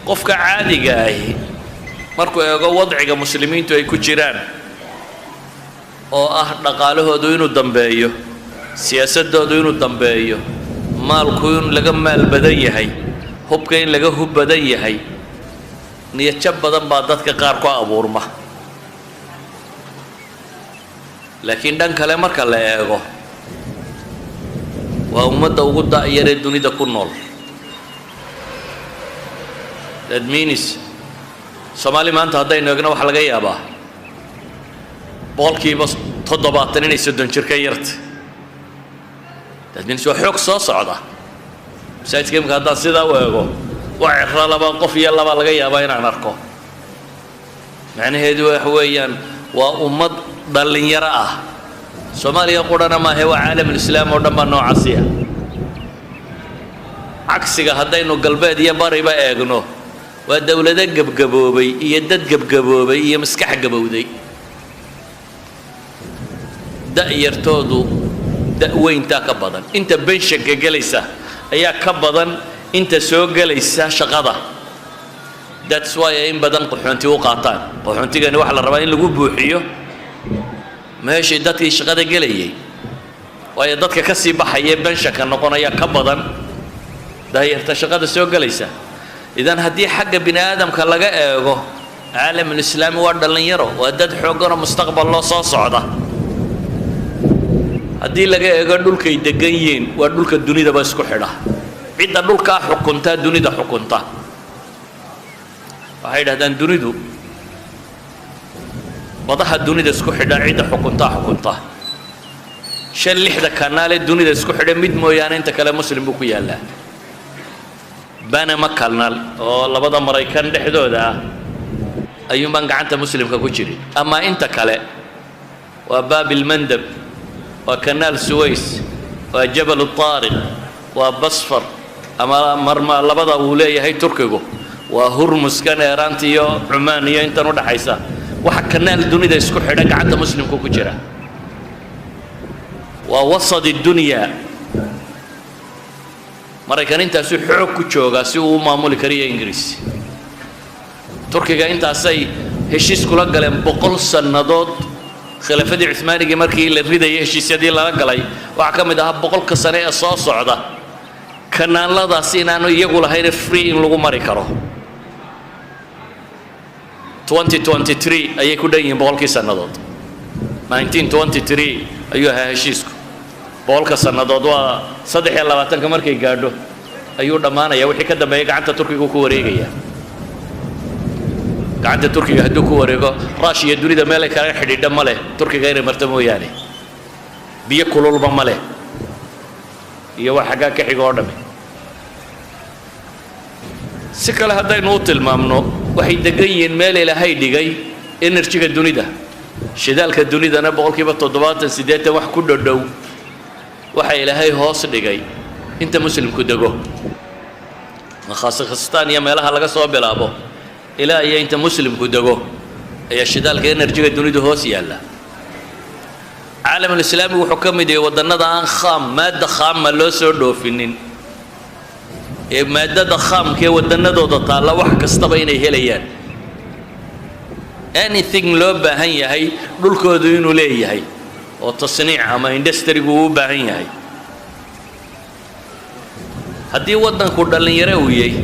Qofka caadiga ahi markuu eego wadciga muslimiintu ay ku jiraan, oo ah dhaqaalahoodu inuu dambeeyo, siyaasadoodu inuu dambeeyo, maalku in laga maal badan yahay, hubka in laga hub badan yahay, niyadjab badan baa dadka qaar ku abuurma. Laakiin dhan kale marka la eego, waa ummadda ugu da'yaree dunida ku nool. That means Soomaali maanta haddaynu eegno, waxaa laga yaabaa 70% inay 30 jir ka yarta. That means waa xoog soo socda. Masaajidka imika haddaan sidaa u eego, waa ciro laba qof iyo laba laga yaabaa inaan arko. Macnaheedu waxa weeyaan waa ummad dhallinyaro ah. Soomaaliya qurana maahe, waa caalamulislaam oo dhan baa noocaasiya. Cagsiga haddaynu galbeed iyo bariba eegno, waa dowlado gebgaboobay iyo dad gebgaboobay iyo maskax gabowday. Da'yartoodu da'weyntaa ka badan. Inta pension-ka gelaysa ayaa ka badan inta soo gelaysa shaqada. That's why ay in badan qaxoonti u qaataan. Qaxoontigani waxaa la rabaa in lagu buuxiyo meeshii dadkii shaqada gelayay, waayo dadka ka sii baxaya pension-ka noqonaya ka badan da'yarta shaqada soo gelaysa. Idan haddii xagga bini aadamka laga eego, caalamulislaami waa dhallinyaro, waa dad xoogganoo mustaqbal loo soo socda. Haddii laga eego dhulkay degan yihiin, waa dhulka dunidaba isku xidha. Cidda dhulkaa xukuntaa dunida xukunta. Waxay yidhahdaan dunidu badaha dunida isku xidha cidda xukuntaa xukunta. Shan lixda kanaalee dunida isku xidha mid mooyaane inta kale Muslim buu ku yaallaa. Panama Canal oo labada Maraykan dhexdooda ah ayuunbaan gacanta Muslimka ku jirin, ama inta kale waa Baabilmandab, waa Kanaal Suways, waa Jabal Taariq, waa Basfar ama marma labada uu leeyahay Turkigu, waa Hurmuskan Eeraanta iyo Cumaan iyo intan u dhaxaysa. Waxa kanaal dunida isku xidha gacanta Muslimku ku jira. Waa wasad dunya. Maraykan intaasuu xoog ku joogaa si uu u maamuli kariyo Ingiriis. Turkiga intaasay heshiis kula galeen 100 sannadood. Khilaafadii Cumaanigii markii la ridayay, heshiisyadii lala galay waxaa ka mid ahaa 100-ka sane ee soo socda kanaaladaas inaanu iyagu lahayne free in lagu mari karo. 2023 ayay ku dhan yihiin 100-kii sannadood. 1923 ayuu ahaa heshiisku. 100-ka sannadood waa 23-ka markay gaadho ayuu dhammaanaya. Wixii ka dambeeya gacanta Turkiga ku wareegaya. Gacanta Turkiga hadduu ku wareego, Rushiya dunida meelay kala xidhiidha ma leh, Turkiga inay marto mooyaane. Biyo kululba ma leh iyo wax xaggaa ka xigo oo dhami. Si kale haddaynu u tilmaamno, waxay degan yihiin meel Ilaahay dhigay energy-ga dunida. Shidaalka dunidana 70%, 80 wax ku dhodhow waxa Ilaahay hoos dhigay inta Muslimku dego, Khasakhstaan iyo meelaha laga soo bilaabo ilaa iyo inta Muslimku dego ayaa shidaalka energy-ga dunidu hoos yaalla. Caalamulislaami wuxuu ka mid yahay waddannada aan khaam, maadda khaama loo soo dhoofinin, ee maaddada khaamka ee waddannadooda taalla wax kastaba inay helayaan, anything loo baahan yahay dhulkoodu inuu leeyahay oo tasniic ama industry-gu uu u baahan yahay. Haddii waddanku dhallinyaro uu yahay,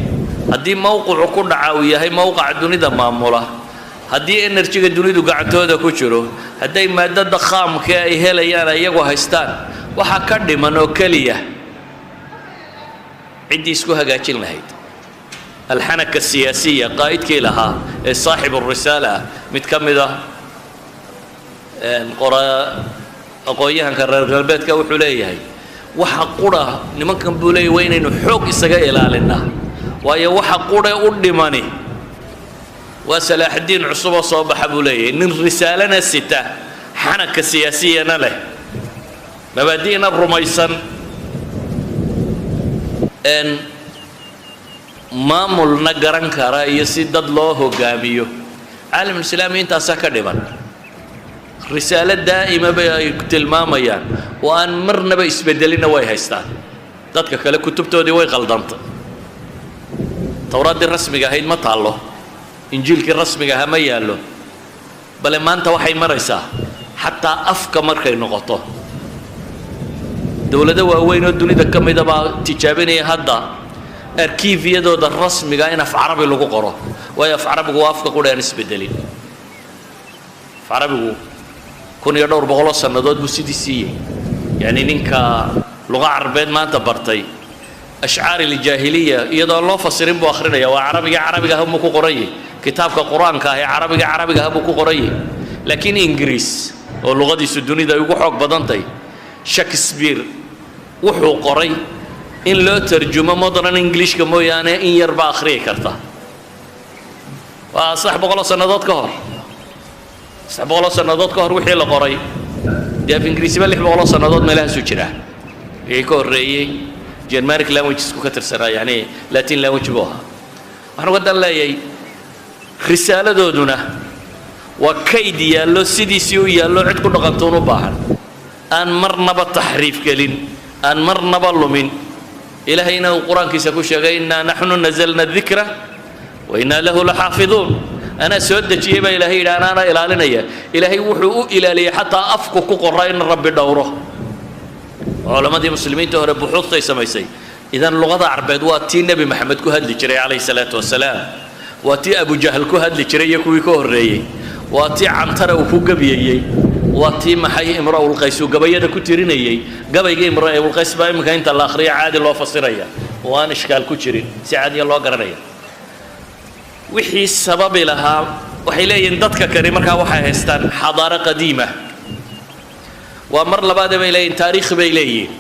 haddii mowqicu ku dhaca uu yahay mowqaca dunida maamula, haddii energy-ga dunidu gacantooda ku jiro, hadday maadada khaamka ay helayaan iyagu haystaan, waxaa ka dhiman oo keliya ciddii isku hagaajin lahayd. Alxanaka siyaasiya qaa'idkii lahaa ee saaxibu risaala ah, mid ka mid ah qora aqoon-yahanka reer galbeedka, wuxuu leeyahay waxa qura nimankan buu leeyahy waa inaynu xoog isaga ilaalinaa, waayo waxa qure u dhimani waa Salaaxaddiin cusub oo soo baxa buu leeyahay, nin risaalana sita, xanaka siyaasiyana leh, mabaadi'na rumaysan, maamulna garan kara iyo si dad loo hogaamiyo. Caalamulislaami intaasaa ka dhiman. Risaalo daa'ima bay ay tilmaamayaan oo aan marnaba isbedelinna way haystaan. Dadka kale kutubtoodii way qaldantay. Towraaddii rasmiga ahayd ma taallo, Injiilkii rasmiga ahaa ma yaallo. Bale maanta waxay maraysaa xataa afka markay noqoto, dowlado waaweyn oo dunida ka mida baa tijaabinaya hadda arkiifyadooda rasmiga in af Carabi lagu qoro, waayo af Carabigu waa afka qura aan isbedelin. Af Carabigu kun iyo dhowr boqoloo sannadood buu sidii siiyey. Yacni ninka luqa Carabeed maanta bartay, ashcaar iljaahiliya iyadoo loo fasirin buu akhrinaya. Waa Carabiga Carabiga ah buu ku qoran yahay, kitaabka Qur-aanka ah ee Carabiga Carabiga ah buu ku qoran yahay. Laakiin Ingiriis oo luqadiisu dunida ay ugu xoog badantahay, Shakespeare wuxuu qoray in loo tarjumo modern Englishka mooyaane in yar baa akhriyi karta. Waa 300-oo sannadood ka hor, 300-oo sannadood ka hor wixii la qoray. Dee af Ingiriisiba 600-oo sannadood meelahaasu jiraa. Wixii ka horreeyey Germanic languagesku ka tirsanaa, yani Latin language buu ahaa. Waxaan uga dan leeyahay, risaaladooduna waa kayd yaallo, sidiisii u yaallo, cid ku dhaqantoon u baahan, aan marnaba taxriif gelin, aan marnaba lumin. Ilaahayna uu Qur-aankiisa ku sheegay: "إنا نحن نزلنا الذكر وإنا له لحافظون." Anaa soo dejiyey baa Ilaahay yidhi, anaana ilaalinaya. Ilaahay wuxuu u ilaaliyey xataa afku ku qora in Rabbi dhowro. Culammadii Muslimiinta hore buxuudtay samaysay. Idan luqada Carbeed waa tii Nebi Maxamed ku hadli jiray calayhi salaatu wasalaam, waa tii Abujahl ku hadli jiray iyo kuwii ka horreeyey, waa tii Cantara uu ku gabyayey, waa tii maxay Imra'ulqays uu gabayada ku tirinayey. Gabayga Imra'ulqays baa iminka inta la akhriya caadi loo fasiraya oo aan ishkaal ku jirin, si caadiya loo garanaya. Wixii sababi lahaa waxay leeyihiin dadka kani markaa waxay haystaan xadaaro qadiima. Waa mar labaade bay leeyihin, taariikh bay leeyihiin.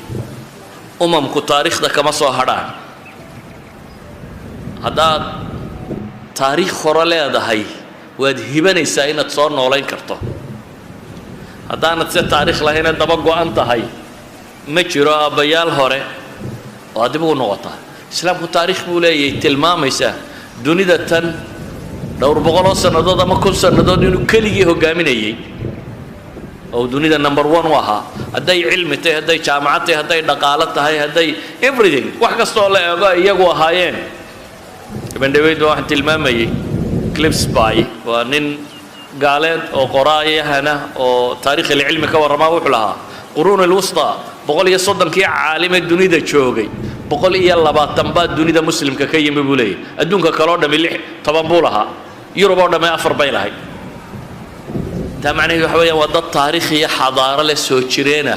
Umamku taariikhda kama soo hadhaan. Haddaad taariikh hore leedahay, waad hibanaysaa inaad soo noolayn karto. Haddaanad se taariikh lahayna, daba go-an tahay, ma jiro aabbayaal hore oo aad dib ugu noqotaa. Islaamku taariikh buu leeyahay tilmaamaysa dunida tan dhowr boqoloo sannadood ama 1000 sannadood inuu keligii hoggaaminayey oo dunida number one u ahaa, hadday cilmi tahay, hadday jaamacad tahay, hadday dhaqaalo tahay, hadday everything, wax kastoo la eego ay iyagu ahaayeen. Gabandhaweyd baa waxaan tilmaamayey Gillespie, waa nin gaaleed oo qoraayahana oo taarikh ilcilmi ka warramaa. Wuxuu lahaa quruun alwusta 130-kii caalime dunida joogay, 120 baa dunida Muslimka ka yimi buu leeyahy. Adduunka kaloo dhami lix toban buu lahaa, Yurub oo dhamme afar bay lahayd. Taa macnaheedu waxa weeyaan waa dad taariikh iyo xadaaro leh, soo jireena,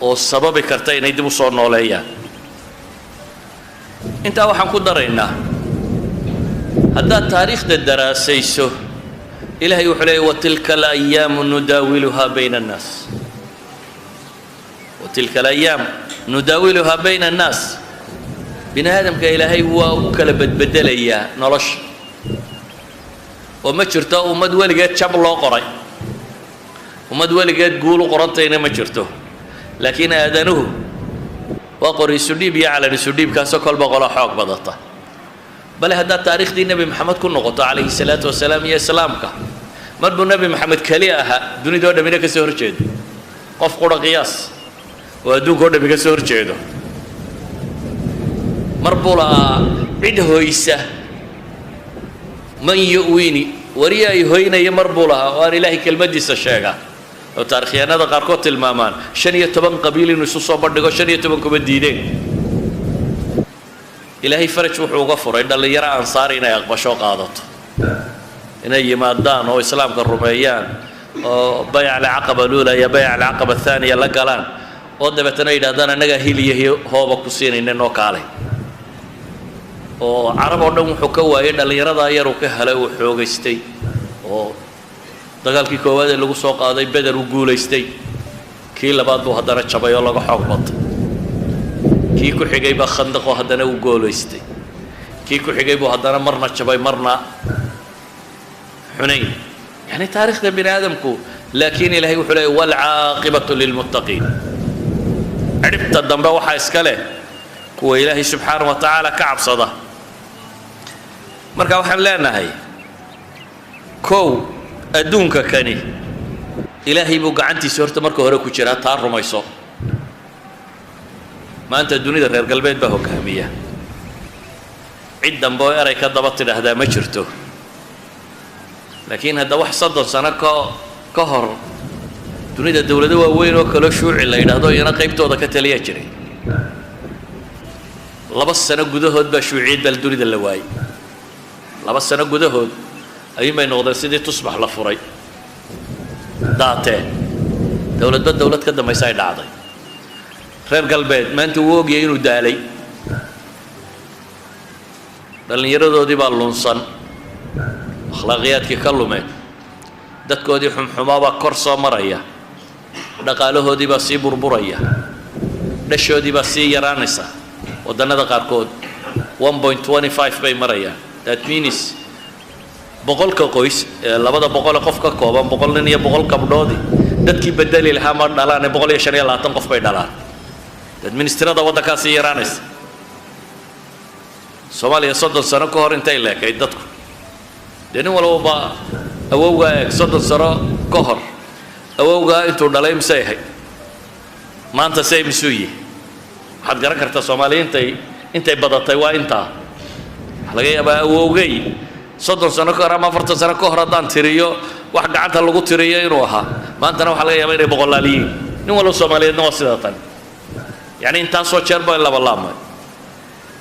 oo sababi karta inay dib u soo nooleeyaan. Intaa waxaan ku daraynaa, haddaad taariikhda daraasayso, Ilahay wuxuu leeyay: وتلك الأيام نداولها بين الناس، وتلك الأيام نداولها بين الناس. Bini aadamka Ilaahay waa u kala bedbedelayaa nolosha, oo ma jirto ummad weligeed jab loo qoray, ummad weligeed guul u qorantayna ma jirto. Laakiin aadanuhu waa qori isu dhiib iyo calan isu dhiibkaasoo kolba qolo xoog badata. Bale haddaad taariikhdii Nebi Maxamed ku noqoto calayhi salaatu wasalaam iyo Islaamka, mar buu Nebi Maxamed keli ahaa, dunidoo dhammina ka soo horjeedo. Qof qura qiyaas oo adduunka o dhami ka soo horjeedo. Mar buu lahaa cid hoysa, "من يؤويني", wariya ay hoynaya. Mar buu lahaa oo aan Ilaahay kelmaddiisa sheega, oo taarikhyahanada qaarkood tilmaamaan 15 qabiil inuu isu soo bandhigo, 15 kuma diideen. Ilaahay faraj wuxuu uga furay dhallinyaro Ansaari inay aqbasho, qaadato, inay yimaadaan oo Islaamka rumeeyaan, oo bayc alcaqaba alula iyo bayc alcaqaba athaniya la galaan, oo dabeetana yidhahdaan: "Annagaa hiliya hooba ku siinayna, noo kaalay." Oo Carab oo dhan wuxuu ka waayay dhallinyaradaa yaruu ka helay, uu xoogaystay, oo dagaalkii koowaad ee lagu soo qaaday Beder uu guulaystay. Kii labaad buu haddana jabay oo laga xoog batay. Kii ku xigay baa Khandaqoo haddana uu goolaystay. Kii ku xigay buu haddana marna jabay, marna Xunayn. Yani taarikhda bini aadamku, laakiin Ilahay wuxuu leeyay: "والعاقبة للمتقين." Cidhibta dambe waxaa iska leh kuwa Ilaahay subxaana wa tacaala ka cabsada. Marka waxaan leenahay, kow, adduunka kani Ilaahay buu gacantiisa horta marka hore ku jiraa, taa rumayso. Maanta dunida reer galbeed baa hogaamiya. Cid dambe oo eray ka daba tidhaahdaa ma jirto. Laakiin hadda wax 30 sano ka hor dunida dowlado waaweyn oo kaloo shuuci la yidhaahdo iyana qaybtooda ka taliyaa jiray. 2 sano gudahood baa shuuciyad baa dunida la waayey. 2 sano gudahood ayuun bay noqdeen sidii tusbax la furay daateen, dowladba dowlad ka dambaysa ay dhacday. Reer galbeed maanta wuu ogyahay inuu daalay. Dhallinyaradoodii baa lunsan, akhlaaqiyaadkii ka lumeen, dadkoodii xumxumaabaa kor soo maraya, dhaqaalahoodii baa sii burburaya, dhashoodii baa sii yaraanaysa. Waddannada qaarkood 1.25 bay marayaan. That means 100-ka qoys ee 200 ee qof ka kooban, 100 nin iyo 100 gabdhoodii, dadkii bedeli lahaa ma dhalaane, 125 qof bay dhalaan. That means tirada waddankaa sii yaraanaysa. Soomaaliya 30 sano ka hor intay leekayd dadku, dee nin walbaba awowgaa eeg. 30 sano ka hor awowgaa intuu dhalay misay ahayd? Maanta say misuu yihi? Waxaad garan kartaa Soomaaliya intay badatay waa intaa. Waxaa laga yaabaa awowgay 30 sano ka hor ama 40 sano ka hor haddaan tiriyo, wax gacanta lagu tiriyo inuu ahaa. Maantana waxaa laga yaabaa inay boqolaal yihiin. Nin walba Soomaaliyeedna waa sidaa tan, yacni intaasoo jeer ba labalaabmay.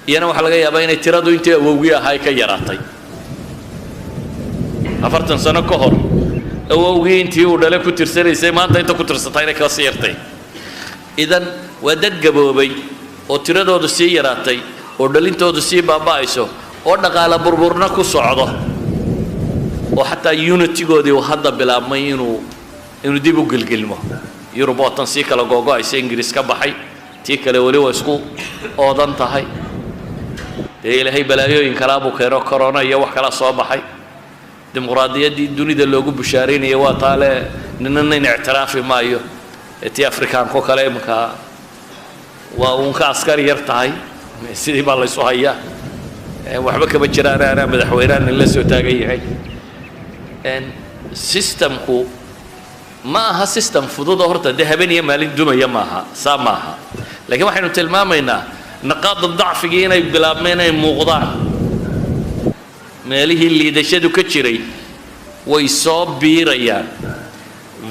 Iyana waxaa laga yaabaa inay tiradu intii awowgii ahaa ay ka yaraatay. 40 sano ka hor awowgii intii uu dhale ku tirsanaysay, maanta inta ku tirsataa inay kala sii yartay. Idan waa dad gaboobay oo tiradoodu sii yaraatay oo dhalintoodu sii baaba'ayso oo dhaqaale burburna ku socdo, oo xataa unity-goodii uu hadda bilaabmay inuu dib u gelgelmo. Yurub oo tan sii kala googo'aysa, Ingiriis ka baxay, tii kale weli waa isku oodan tahay. Dee Ilaahay balaayooyin kalaa buu keeno, corona iyo wax kalaa soo baxay. Dimuqraadiyaddii dunida loogu bushaaraynaya waa taale, nina nin ictiraafi maayo. Ee tii Afrikaanko kale iminka waa uun ka askari yar tahay, sidii baa laysu hayaa, waxba kama jiraan, anaa madaxweynaha nin la soo taagan yahay. Systemku ma aha system fudud oo horta dee habeen iyo maalin dumaya, maaha saa maaha. Laakiin waxaynu tilmaamaynaa naqaada dacfigii inay bilaabmeen, inay muuqdaan. Meelihii liidashadu ka jiray way soo biirayaan.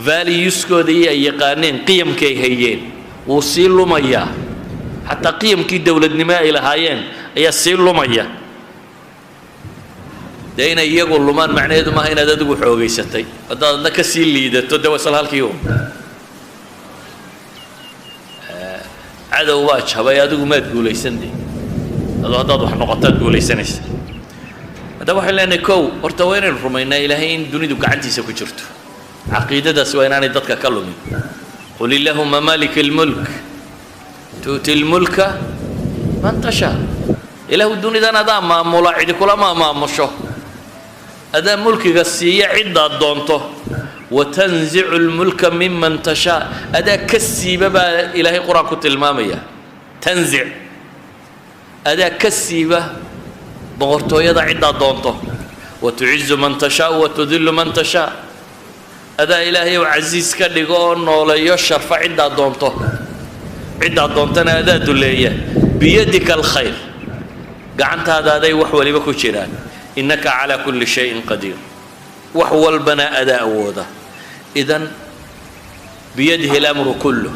Valueskoodii ay yaqaaneen, qiyamkay hayeen, wuu sii lumayaa. Xataa qiyamkii dowladnimo ay lahaayeen ayaa sii lumaya. Dee inay iyagu lumaan macnaheedu maaha inaad adigu xoogaysatay. Haddaad adna ka sii liidato, dee waa isla halkii un. Cadow baa jabay, adigu maad guulaysan. De adoo haddaad wax noqotaad guulaysanaysa. Haddaba waxaan leenahay, kow, horta waa inaynu rumaynaa Ilaahay in dunidu gacantiisa ku jirto. Caqiidadaas waa inaanay dadka ka lumin. قل اللهم مالك الملك تؤتي الملك من تشاء. Ilaahu dunidan adaa maamula, cidi kulama maamusho, adaa mulkiga siiya ciddaad doonto. وتنزع الملك ممن تشاء, adaa ka siiba baa Ilaahay Qur-aan ku tilmaamaya. تنزع, adaa ka siiba boqortooyada ciddaad doonto. وتعز من تشاء وتذل من تشاء, adaa Ilaahay oo casiis ka dhigo oo nooleeyo, sharfa ciddaad doonto, ciddaad doontana adaa duleeya. بيدك الخير, gacantaada aday wax waliba ku jiraan. إنك على كل شيء قدير, wax walbana adaa awooda. إذن بيده الأمر كله,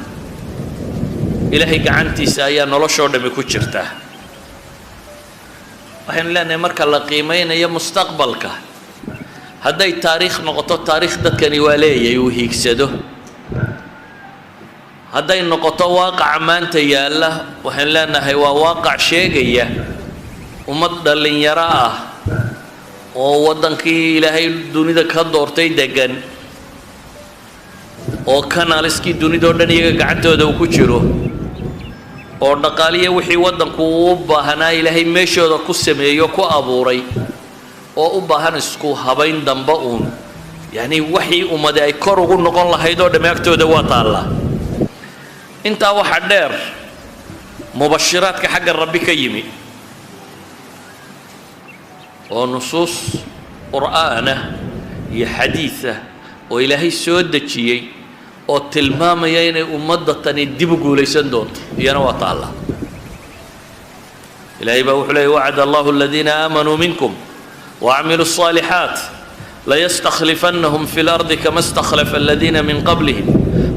Ilaahay gacantiisa ayaa noloshoo dhammi ku jirtaa. Waxaynu leenahay, marka la qiimeynayo mustaqbalka, hadday taariikh noqoto, taariikh dadkani waa leeyahay uu hiigsado. Hadday noqoto waaqaca maanta yaalla, waxaynu leenahay waa waaqac sheegaya ummad dhallinyaro ah oo waddankii Ilaahay dunida ka doortay degan, oo kanaliskii dunidao dhan iyaga gacantooda uu ku jiro, oo dhaqaaliya wixii waddanku uu u baahanaa Ilaahay meeshooda ku sameeyo, ku abuuray, oo u baahan isku habayn dambe uun. Yacni waxii ummadi ay kor ugu noqon lahayd oo dhamme agtooda waa taallaa. Intaa waxaa dheer mubashiraadka xagga Rabbi ka yimi, oo nusuus Qur'aanah iyo xadiid ah oo Ilaahay soo dejiyey oo tilmaamaya inay ummadda tani dib u guulaysan doonto, iyana waa taallaa. Ilaahay baa wuxuu leeyay: "Wacada Allahu aladiina aamanuu minkum wacamiluu الصaalixaat layastakhlifannahum fi lardi kama istakhlafa aladiina min qablihim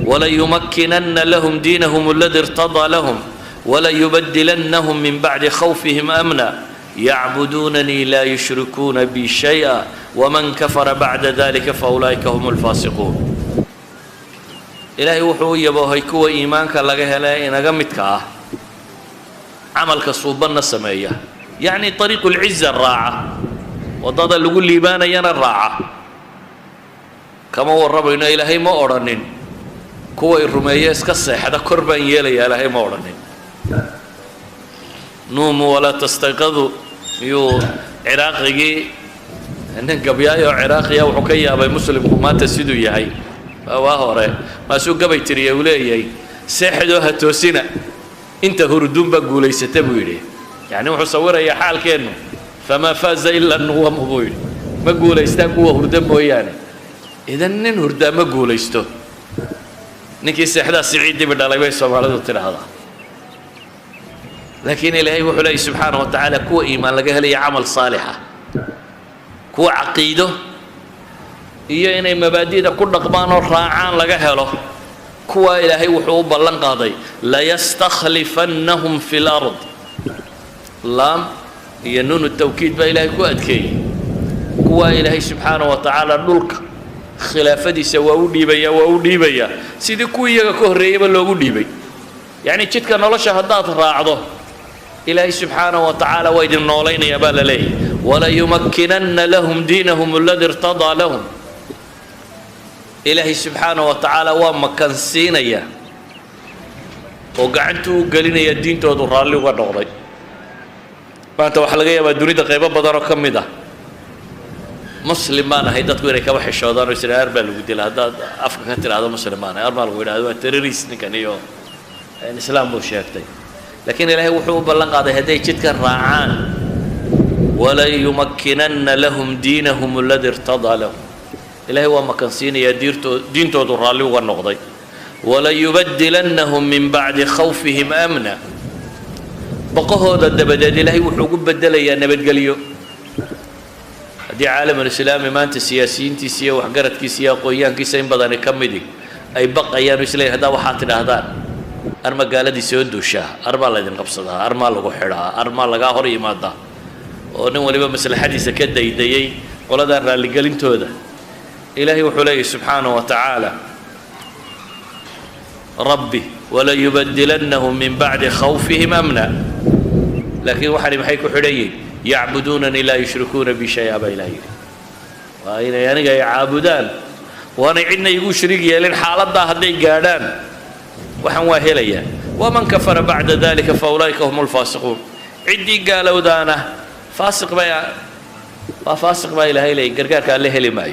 walayumakkinanna lahum diinahum aladi irtadaa lahum walayubadilannahum min bacdi khawfihim amna yacbuduunanii laa yushrikuuna bi shay'a waman kafara bacda dalika faulaa'ika hum lfaasiquun." Ilaahay wuxuu u yaboohay kuwa iimaanka laga hele inaga midka ah, camalka suubanna sameeya, yacni ariiqu lciza raaca, waddada lagu liibaanayana raaca. Kama warramayno, Ilaahay ma odhanin kuway rumeeye iska seexda kor baan yeelayaa. Ilaahay ma odhanin "nuumuu walaa tastayqaduu". Miyuu Ciraaqigii, nin gabyaayo oo Ciraaqiya, wuxuu ka yaabay Muslimku maanta siduu yahay waa hore, maasuu gabay tiriya uu leeyahay: "Seexdoo ha toosina, inta hurduun baa guulaysata," buu yidhi. Yacni wuxuu sawirayaa xaalkeennu. "Famaa faaza ila nuwamu," buu yidhi, ma guulaystaan kuwa hurda mooyaane. Idan nin hurdaa ma guulaysto. Ninkii seexdaa siciid dibi dhalay, bay Soomaalidu tidhaahdaa. Laakiin Ilaahay wuxuu leeyay subxaana wa tacaala, kuwa iimaan laga helaya, camal saalixa, kuwa caqiido iyo inay mabaadi'da ku dhaqmaan oo raacaan laga helo, kuwa Ilaahay wuxuu u ballan qaaday "layastakhlifannahum fi lard". Laam iyo nuunu tawkiid baa Ilaahay ku adkeeyey. Kuwa Ilaahay subxaana wa tacaala dhulka khilaafadiisa waa u dhiibayaa, waa u dhiibayaa sidii kuwii iyaga ka horreeyeyba loogu dhiibay. Yacni jidka nolosha haddaad raacdo, Ilaahay subxaana wa tacaala waa idin noolaynayaa baa la leeyahy. "Walayumakkinanna lahum diinahum aladi irtadaa lahum". Ilaahay subxaana wa tacaala waa makansiinaya oo gacantuu u gelinaya diintoodu raalli uga noqday. Maanta waxaa laga yaabaa dunida qaybo badan oo ka mid ah "Muslim baan ahay" dadku inay kaba xishoodaan oo isra ar baa lagu dila haddaad afka ka tidhaahdo "Muslim baan ahay". Ar baa lagu yidhahdo waa terrorist ninkan iyo Islaam buu sheegtay. Laakiin Ilaahay wuxuu u ballan qaaday hadday jidkan raacaan "walayumakkinanna lahum diinahum aladi irtadaa lahum". Ilaahay waa makansiinayaa diintoodu raalli uga noqday. "Walayubadilannahum min bacdi khawfihim amna". Baqahooda dabadeed Ilaahay wuxuu ugu bedelayaa nabadgelyo. Haddii caalamulislaami maanta siyaasiyiintiisa iyo waxgaradkiisa iyo aqoonyahankiisa in badani ka midi ay baqayaan oo isleeyahin haddaa waxaad tidhaahdaan arma gaaladii soo duushaa, armaa laydin qabsadaa, armaa lagu xidhaa, armaa lagaa hor yimaadaa, oo nin waliba maslaxadiisa ka daydayay qoladan raalligelintooda, Ilaahay wuxuu leeyahy subxaanaه wa tacaala rabbi "walayubadilannahum min bacdi khawfihim amna". Laakiin waxani maxay ku xidhan yihiin? "Yacbuduunanii laa yushrikuuna bi shay-a" baa Ilaah yidhi. Waa inay aniga ay caabudaan, waanay cidna igu shariig yeelin. Xaaladdaa hadday gaadhaan, waxaan waa helayaan. "Waman kafara bacda dalika fa ulaa'ika hum lfaasiquun". Ciddii gaalowdaana faasiq bay, waa faasiq baa Ilaahay leeyay, gargaarka Alle heli maayo.